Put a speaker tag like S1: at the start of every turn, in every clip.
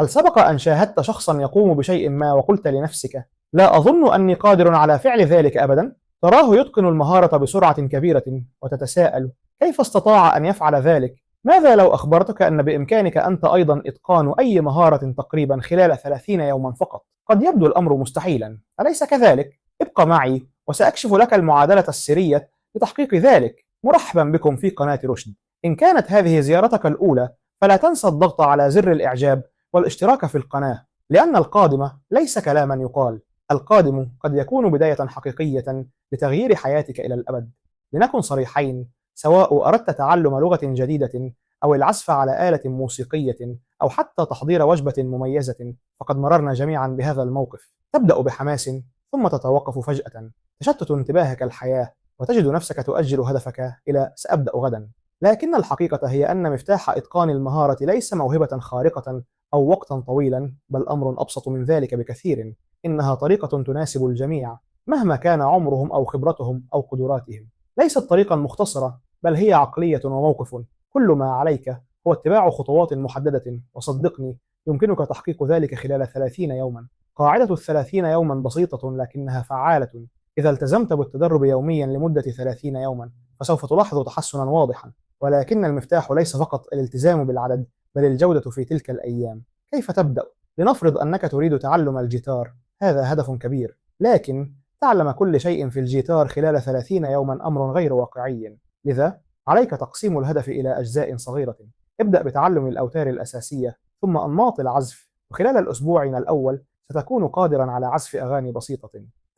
S1: هل سبق أن شاهدت شخصا يقوم بشيء ما وقلت لنفسك: لا أظن أني قادر على فعل ذلك أبدا؟ تراه يتقن المهارة بسرعة كبيرة وتتساءل: كيف استطاع أن يفعل ذلك؟ ماذا لو أخبرتك أن بإمكانك أنت أيضا إتقان أي مهارة تقريبا خلال 30 يوما فقط؟ قد يبدو الأمر مستحيلا، أليس كذلك؟ ابق معي وسأكشف لك المعادلة السرية لتحقيق ذلك. مرحبا بكم في قناة رشد. إن كانت هذه زيارتك الأولى فلا تنسى الضغط على زر الإعجاب والاشتراك في القناة، لأن القادم ليس كلاما يقال، القادم قد يكون بداية حقيقية لتغيير حياتك إلى الأبد. لنكن صريحين، سواء أردت تعلم لغة جديدة أو العزف على آلة موسيقية أو حتى تحضير وجبة مميزة، فقد مررنا جميعا بهذا الموقف. تبدأ بحماس ثم تتوقف فجأة، تشتت انتباهك الحياة وتجد نفسك تؤجل هدفك إلى سأبدأ غدا. لكن الحقيقة هي أن مفتاح إتقان المهارة ليس موهبة خارقة أو وقتا طويلا، بل أمر أبسط من ذلك بكثير. إنها طريقة تناسب الجميع مهما كان عمرهم أو خبرتهم أو قدراتهم. ليست طريقا مختصرة، بل هي عقلية وموقف. كل ما عليك هو اتباع خطوات محددة، وصدقني يمكنك تحقيق ذلك خلال 30 يوما. قاعدة ال30 يوما بسيطة لكنها فعالة. إذا التزمت بالتدرب يوميا لمدة 30 يوما فسوف تلاحظ تحسنا واضحا. ولكن المفتاح ليس فقط الالتزام بالعدد، بل الجودة في تلك الأيام. كيف تبدأ؟ لنفرض أنك تريد تعلم الجيتار، هذا هدف كبير، لكن تعلم كل شيء في الجيتار خلال 30 يوما أمر غير واقعي. لذا عليك تقسيم الهدف إلى أجزاء صغيرة. ابدأ بتعلم الأوتار الأساسية ثم أنماط العزف، وخلال الأسبوع الأول ستكون قادرا على عزف أغاني بسيطة.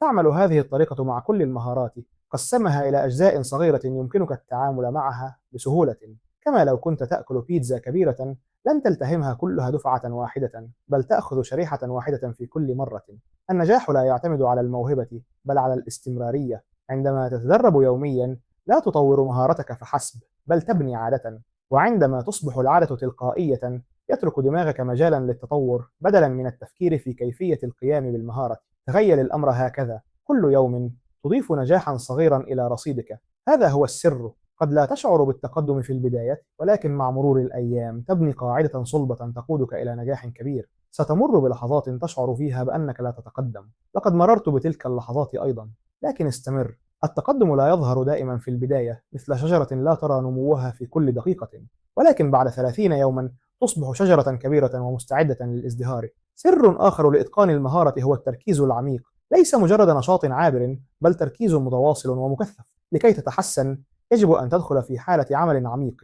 S1: تعمل هذه الطريقة مع كل المهارات، قسمها إلى أجزاء صغيرة يمكنك التعامل معها بسهولة. كما لو كنت تأكل بيتزا كبيرة، لن تلتهمها كلها دفعة واحدة، بل تأخذ شريحة واحدة في كل مرة. النجاح لا يعتمد على الموهبة، بل على الاستمرارية. عندما تتدرب يوميا لا تطور مهارتك فحسب، بل تبني عادة، وعندما تصبح العادة تلقائية يترك دماغك مجالا للتطور بدلا من التفكير في كيفية القيام بالمهارة. تخيل الأمر هكذا: كل يوم تضيف نجاحا صغيرا إلى رصيدك. هذا هو السر. قد لا تشعر بالتقدم في البداية، ولكن مع مرور الأيام تبني قاعدة صلبة تقودك إلى نجاح كبير. ستمر بلحظات تشعر فيها بأنك لا تتقدم. لقد مررت بتلك اللحظات أيضا، لكن استمر. التقدم لا يظهر دائما في البداية، مثل شجرة لا ترى نموها في كل دقيقة، ولكن بعد 30 يوما تصبح شجرة كبيرة ومستعدة للازدهار. سر آخر لإتقان المهارة هو التركيز العميق. ليس مجرد نشاط عابر، بل تركيز متواصل ومكثف. لكي تتحسن يجب أن تدخل في حالة عمل عميق.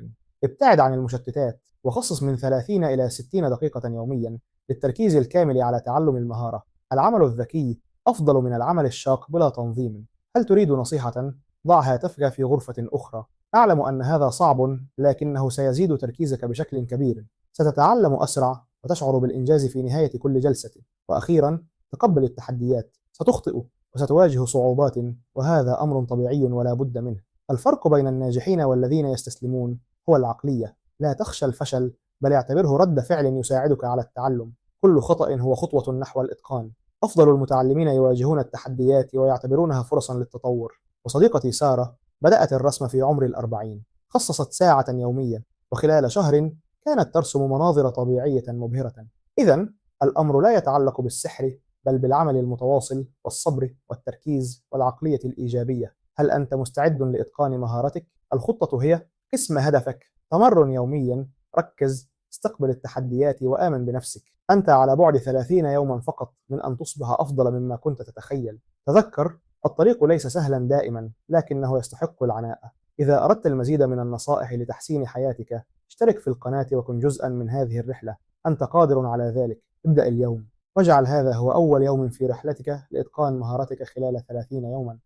S1: ابتعد عن المشتتات، وخصص من 30 إلى 60 دقيقة يوميا للتركيز الكامل على تعلم المهارة. العمل الذكي أفضل من العمل الشاق بلا تنظيم. هل تريد نصيحة؟ ضع هاتفك في غرفة أخرى. أعلم أن هذا صعب، لكنه سيزيد تركيزك بشكل كبير. ستتعلم أسرع وتشعر بالإنجاز في نهاية كل جلسة. وأخيرا، تقبل التحديات. ستخطئ وستواجه صعوبات، وهذا أمر طبيعي ولا بد منه. الفرق بين الناجحين والذين يستسلمون هو العقلية. لا تخشى الفشل، بل اعتبره رد فعل يساعدك على التعلم. كل خطأ هو خطوة نحو الإتقان. أفضل المتعلمين يواجهون التحديات ويعتبرونها فرصا للتطور. وصديقتي سارة بدأت الرسم في عمر 40، خصصت ساعة يوميا، وخلال شهر كانت ترسم مناظر طبيعية مبهرة. إذا الأمر لا يتعلق بالسحر، بل بالعمل المتواصل والصبر والتركيز والعقلية الإيجابية. هل أنت مستعد لإتقان مهارتك؟ الخطة هي: قسم هدفك، تمرن يوميا، ركز، استقبل التحديات، وآمن بنفسك. أنت على بعد 30 يوما فقط من أن تصبح أفضل مما كنت تتخيل. تذكر، الطريق ليس سهلا دائما، لكنه يستحق العناء. إذا أردت المزيد من النصائح لتحسين حياتك، اشترك في القناة وكن جزءا من هذه الرحلة. أنت قادر على ذلك. ابدأ اليوم، واجعل هذا هو أول يوم في رحلتك لإتقان مهارتك خلال 30 يوما.